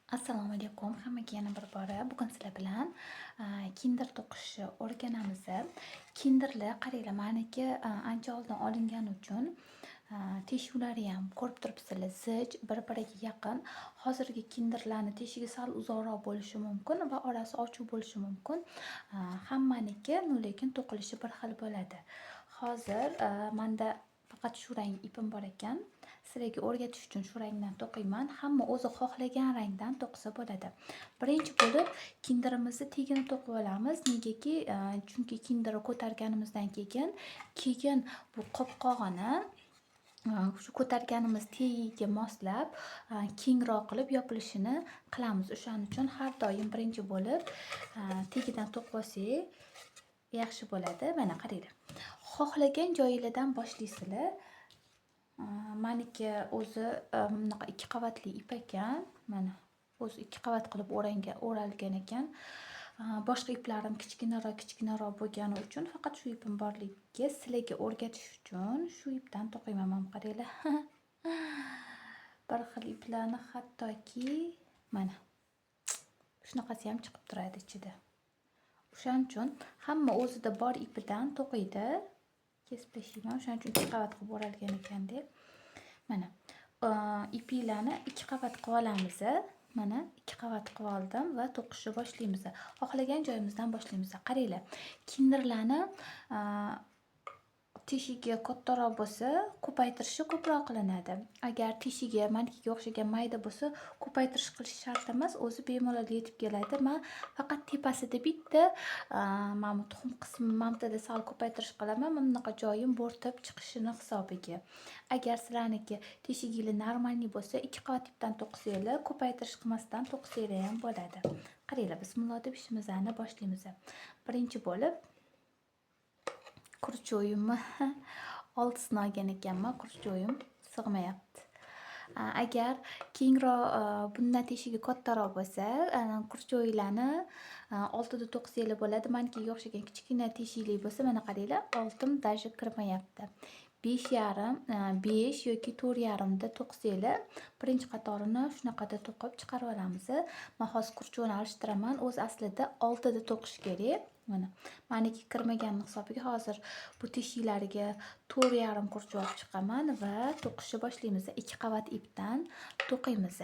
Assalomu alaykum hammaga yana bir bora. Bugun sizlar bilan kinder to'qishni o'rganamiz. Kinderlar, qaranglar, maniki ancha oldin olingani uchun teshuvlari ham, ko'rib turibsizlar, zich, bir-biriga yaqin. Hozirgi kinderlarni teshigi sal uzoqroq bo'lishi mumkin va orasi ochiq bo'lishi mumkin. Hammaniki, lekin to'qilishi bir xil bo'ladi. Hozir manda faqat shu rang ipim bor ekan. Sizlarga o'rgatish uchun shu rangdan to'qiyman. Hamma o'zi xohlagan rangdan to'qisa bo'ladi. Birinchi bo'lib kinderimizni tagini to'qib olamiz. Negaki, chunki kinderni ko'targanimizdan keyin bu qopqog'ini shu ko'targanimiz tagiga moslab, kengroq qilib yopilishini qilamiz. O'shaning uchun har doim birinchi bo'lib tagidan to'qib olsak yaxshi bo'ladi. Mana, qaranglar. Xohlagan joyinglardan boshlaysizlar. Maniki o'zi bunaqa ikki qavatli ip ekan. Mana, o'zi ikki qavat qilib o'ralgan ekan. Boshqa iplarim kichkinaroq kichkinaroq bo'lgani uchun faqat shu ipim borligiga sizlarga o'rgatish uchun shu ipdan to'qiyman. Mana, qaranglar. Bir xil iplarni hattoki mana shunaqasi ham chiqib turadi ichida. O'shaning uchun hamma o'zida bor ipidan to'qiydi. Kesib tashlayman. O'shaning uchun ikki qavat qilib o'ralgan ekan deb. Mana, ipinglarni ikki qavat qilib olamiz. Mana, ikki qavat qilib oldim va to'qishni boshlaymiz. Xohlagan joyimizdan boshlaymiz. Qaranglar, kinderlarni teshigi kattaroq bo'lsa, ko'paytirishi ko'proq qilinadi. Agar teshigi manikiga o'xshagan mayda bo'lsa, ko'paytirish qilish shart emas, o'zi bemalol yetib keladi. Man faqat tepasida bitta mana bu tuxum qismi, mana bu yerda sal ko'paytirish qilaman. Mana bunaqa joyim bo'rtib chiqishini hisobiga. Agar sizlarniki teshiginglar нормальный bo'lsa, ikki qavat ipdan to'qisanglar, ko'paytirish qilmasdan to'qisanglar ham bo'ladi. Qaranglar, bismillah deb ishimizni boshlaymiz. Birinchi bo'lib крючок imni oltisini olgan ekanman, крючок im sig'mayapti. Agar kengroq, bundan teshigi kattaroq bo'lsa, крючок larni oltida to'qisanglar bo'ladi. Manikiga o'xshagan kichkina teshikli bo'lsa, mana, qaranglar, oltim даже kirmayapti. 5,5, 5 yoki 4,5da to'qisanglar, birinchi qatorini shunaqada to'qib chiqarib olamiz. Man hozir крючок ni alishtiraman. O'zi aslida oltida to'qish kerak. Mana, maniki kirmaganini hisobiga hozir bu teshiklariga 4,5 крючок olib chiqaman va to'qishni boshlaymiz. Ikki qavat ipdan to'qiymiz.